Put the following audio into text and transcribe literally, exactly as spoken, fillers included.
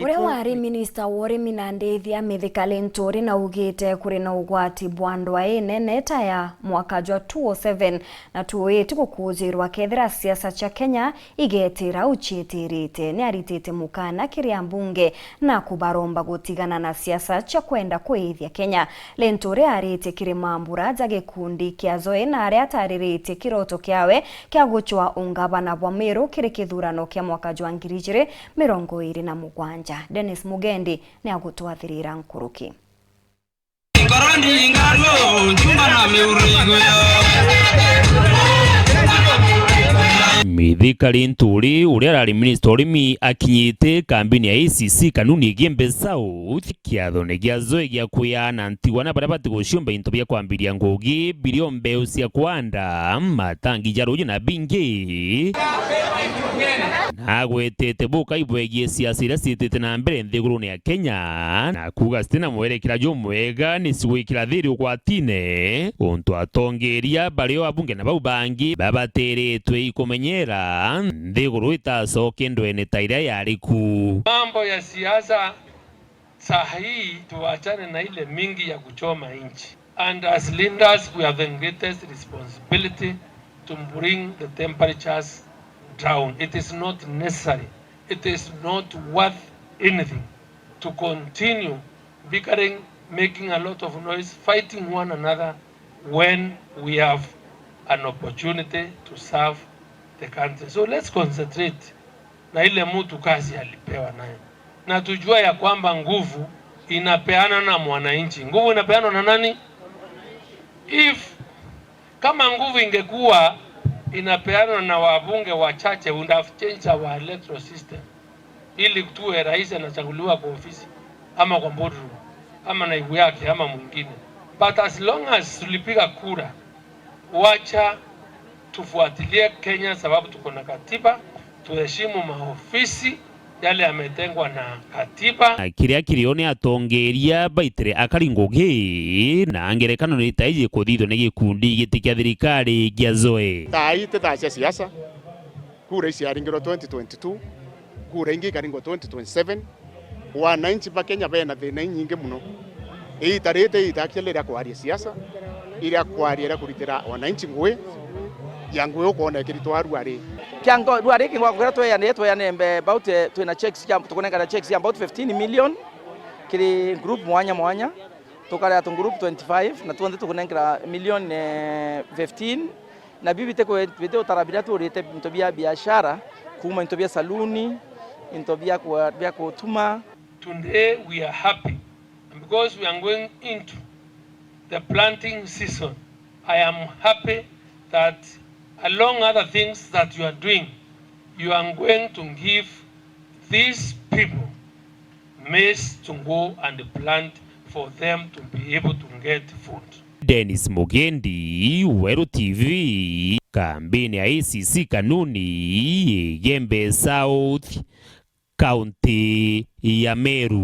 Uria wari minista wa urimi na ndithia Mithika Linturi naugite kuri na ugwati bwa ndwaa inene ta ya mwaka jwa two oh seven, na tuuite gukujirwa kethira siasa cia Kenya igetira u ciitirite. Ni aritite mukana kiri ambunge na kubaromba gutigana na siasa cia kwenda kwiithia Kenya. Linturi aritie kiri mambura ja gikundi kia Zoe na aria atariritie kiroto kiawe kia gucwa ungavana bwa Meru kiri kithurano kia mwaka jwa ngiri ijiri mirongo iri na mugwanja. Dennis Mugendi ni agutwathirira nkuruki. Mithika Linturi, uria arari minista urimi, akinyite kambini ya A C C Kanuni Igembe South, kiathone gia Zoe gia kwiana ntigwa na baria batiguciumba into bia kwambiria ngugi, birio mbeu cia kwanda, matangi ja ruuji na bingi. Nagwetete bukai bwegie siasa iria ciitite na mbere nthigurune ya Kenya, na kuuga citina mwerekera jumwega ni cigwikira thiri ugwatine, untu atongeria bario abunge na bau bangi babatiritwe ikumenyera nthiguru itacoke ndwene ta iria yari ku. Mambo ya siasa saa hii tuachane na ile mingi ya kuchoma nchi. And as leaders, we have the greatest responsibility to bring the temperatures down. It is not necessary. It is not worth anything to continue bickering, making a lot of noise, fighting one another when we have an opportunity to serve the country. So let's concentrate na ile mtu kazi alipewa nayo, na tujua ya kwamba nguvu inapeana na mwananchi. Nguvu inapeanwa na nani? If, kama nguvu ingekuwa inapeanwa na wabunge wachache, we would have changed our electoral system ili tuwe rais anachaguliwa kwa ofisi ama kwa boardroom ama naibu yake ama mwingine. But as long as tulipiga kura, wacha tufuatilie Kenya sababu tuko na katiba, tuheshimu maofisi yale yametengwa na katiba. Na kiria kirio ni atongeria baitire akari ngugi, na ngerekano ni ta iji kuthithwa ni gikundi giti kia thirikari gia Zoe. Thaa ii ti thaa cia siasa. Kura iciaringirwe twenty twenty-two, kura ingi ikaringwa twenty twenty-seven. Wananchi ba Kenya bena thina inyingi muno. Iita riri ti iita actually ria kwaria siasa, iria kwaria ria kuritira wananchi ngui ya ngui ukoona ikiritwa rua ri. Kiango rua ri kingwa kugira tweyane, tweyane mbe about, eh, twina checks cia, tukunengana checks cia about fifteen million kiri group mwanya mwanya, tukareta tu group twenty-five na tuonthe tukunengera million, eh, fifteen. Na biu biti kwe-, biti utara biria tuurite into bia biashara, kuuma into bia saluni, into bia kwa-, bia kutuma. Today we are happy, and because we are going into the planting season, I am happy that along other things that you are doing, you are going to give these people maize to go and plant for them to be able to get food. Dennis Mugendi, Weru T V, kambini ya A C C Kanuni, Igembe South, kaunti ya Meru.